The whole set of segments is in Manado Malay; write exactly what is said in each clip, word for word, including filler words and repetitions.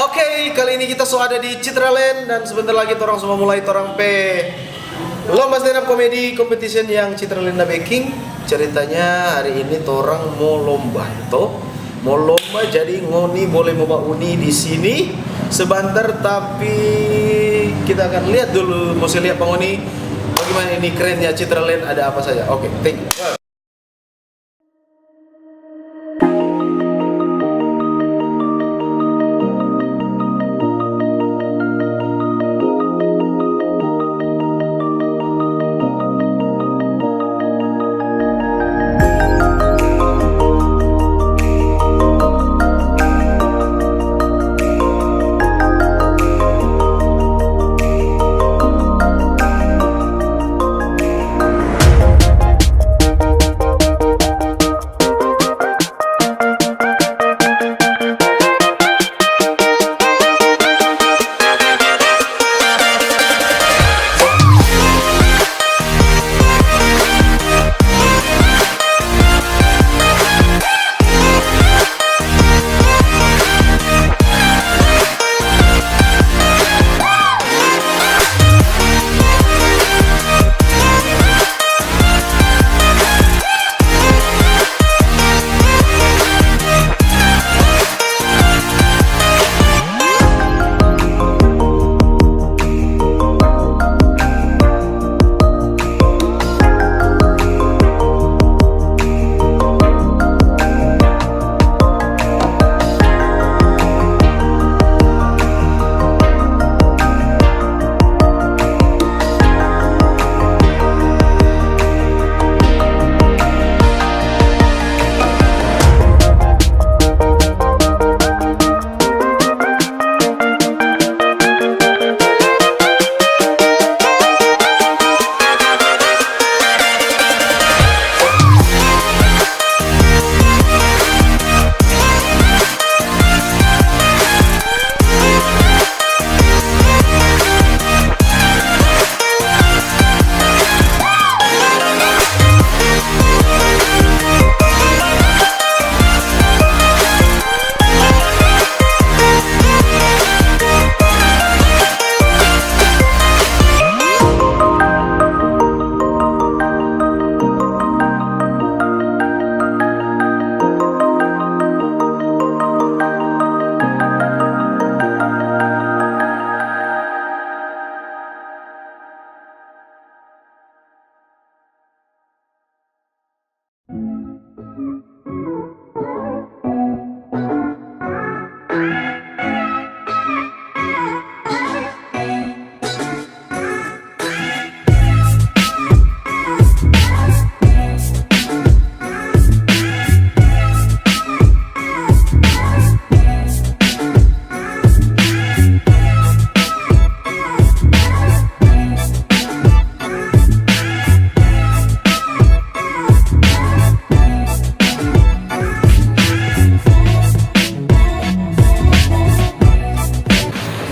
Oke, kali ini kita so ada di Citraland dan sebentar lagi torang so mo mulai torang pe lomba stand up comedy competition yang Citraland da beking. Ceritanya hari ini torang mo lomba, to? Mo lomba, jadi ngoni boleh mo bauni di sini sebentar, tapi kita akan lihat dulu, mo se lihat pa ngoni bagaimana ini kerennya Citraland, ada apa saja. Oke, thank you.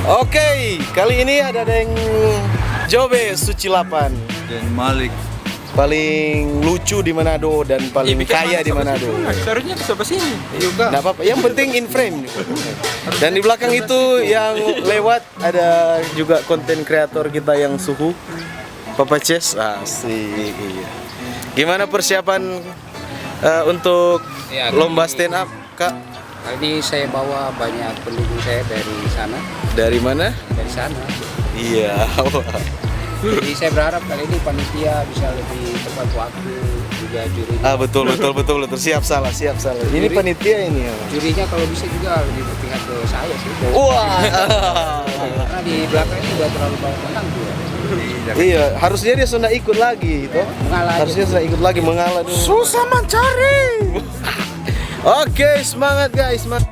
Oke, kali ini ada deng Jobe Sucilapan. Deng Malik. Paling lucu di Manado dan paling kaya di Manado. Seharusnya ke sebelah sini. Nggak apa-apa, yang penting in frame. Dan di belakang itu yang lewat ada juga konten kreator kita yang suhu, Papa Ces. Asik, iya. Gimana persiapan, eh, untuk lomba stand up, Kak? Kali ini saya bawa banyak pendukung saya dari sana. Dari mana? Dari sana. Iya. Jadi saya berharap kali ini panitia bisa lebih tepat waktu, juga jurinya. Ah, betul, betul, betul, betul. Siap salah, siap salah. Ini panitia ini ya. Jurinya kalau bisa juga lebih berpihak ke saya sih. Wah. Karena di belakang ini udah terlalu banyak menang juga. Iya, harusnya dia sudah ikut lagi, toh. Mengalah aja. Harusnya sudah ikut lagi, mengalah dulu. Susah mencari. Oke, semangat, guys. Semangat.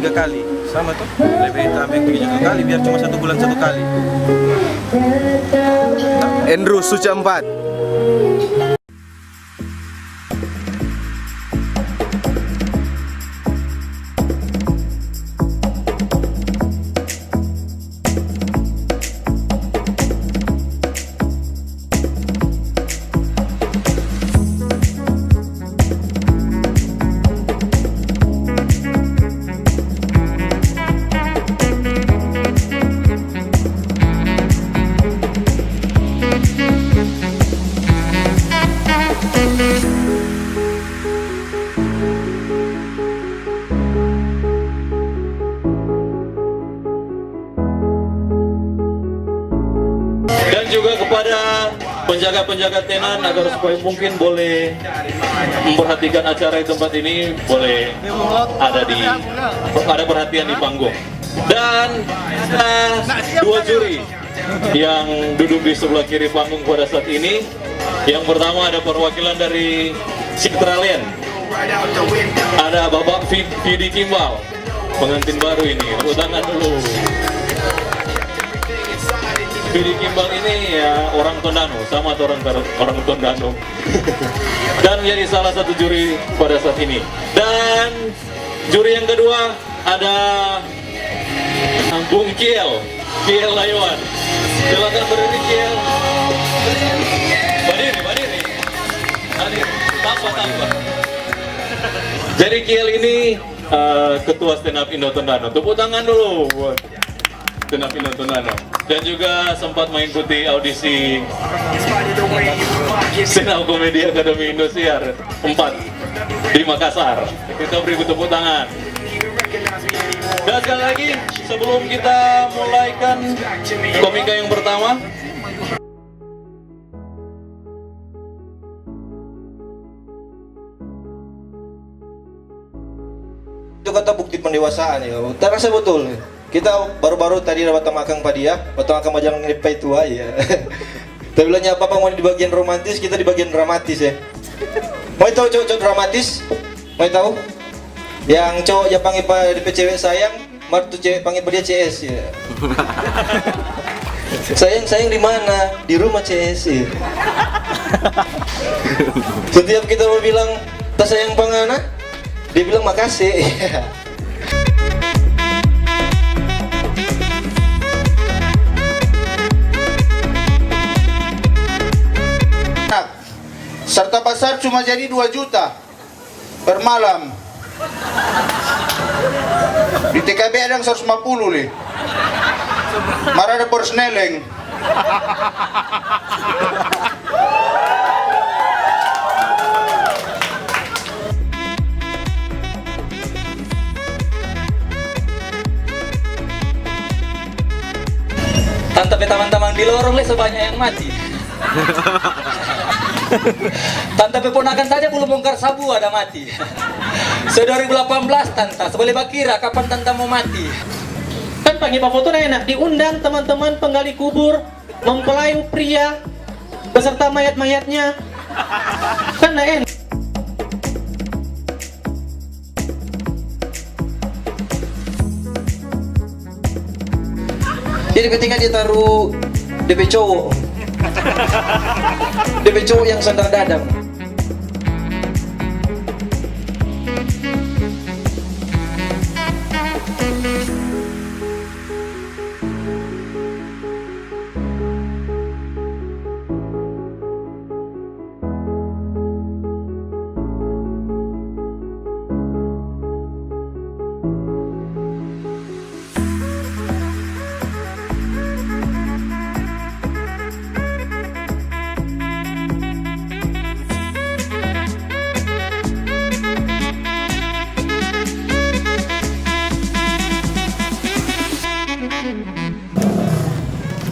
Tiga kali, sama tuh. Lebih tambah yang tiga kali, biar cuma satu bulan satu kali. Andrew Suca empat. Dan juga kepada penjaga-penjaga tenan, agar supaya mungkin boleh memperhatikan acara di tempat ini, boleh ada di, ada perhatian di panggung. Dan ada dua juri yang duduk di sebelah kiri panggung pada saat ini. Yang pertama ada perwakilan dari Citraland. Ada Bapak Fid-, Fidi Kimbal, pengantin baru ini. Tepuk tangan dulu. Fidi Kimbal ini ya orang Tondano, sama atau orang Kar-, orang Tondano. Dan menjadi salah satu juri pada saat ini. Dan juri yang kedua ada Bung Kiel, Kiel Layuan. Silakan berdiri, Kiel. Berdiri, berdiri. Hadir. Tanpa, tanpa. Jadi Kiel ini, eh, ketua stand up Indo Tondano. Tepuk tangan dulu buat stand up Indo Tondano. Dan juga sempat mengikuti audisi Stand Up Comedy Academy Indosiar empat di Makassar. Kita beri tepuk tangan. Dan sekali lagi, sebelum kita mulaikan komika yang pertama, itu kata bukti pendewasaan ya. Terasa betul. Kita baru-baru tadi da batamakang pa dia, batamakang bajalang pa itu aja. Tapi bilangnya apa-apa mau di bagian romantis, kita di bagian dramatis ya. Mau tahu cowok-cowok dramatis? Mau tahu? Yang cowok ja panggil pa depe cewek sayang, mar tu cewek panggil pa dia C S ya. Sayang, sayang di mana? Di rumah C S ya. Setiap kita mau bilang, "Ta sayang pa ngana," dia bilang, "Makase." Serta pasar cuma jadi dua juta per malam. Di T K B ada yang seratus lima puluh lei. Mar ada persneleng. Tanta pe tamang-tamang di lorong lei so banya yang mati. Tanta pe ponakan saja belum bongkar sabu ada mati. So dua ribu delapan belas, Tanta, so bole bakira kapan Tanta mo mati. Kan pagi bafoto na enak, diundang teman-teman penggali kubur, mempelai pria beserta mayat-mayatnya. Kan na enak. Jadi ketika dia taru depe cowok, depe cowok yang sandar dadang.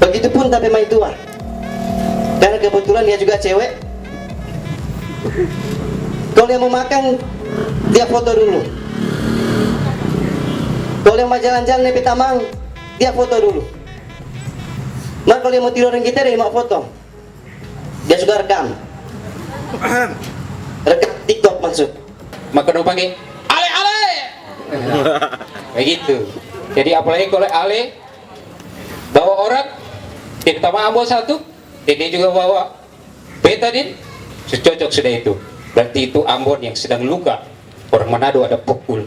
Begitupun tapi maitua. Karena kebetulan dia juga cewek. Kalau dia mau makan, dia foto dulu. Kalau dia mau jalan-jalan, dia pe tamang, dia foto dulu. Mar kalau dia mau tidur deng kita, dia mau foto. Dia suka rekam. Rekam TikTok maksud. Maka dong pake, "Ale, ale!" Begitu. Jadi apalagi kalau ale bawa orang, terutama Ambon satu, dia juga bawa betadin, su cocok sudah itu. Berarti itu Ambon yang sedang luka. Orang Manado ada pukul.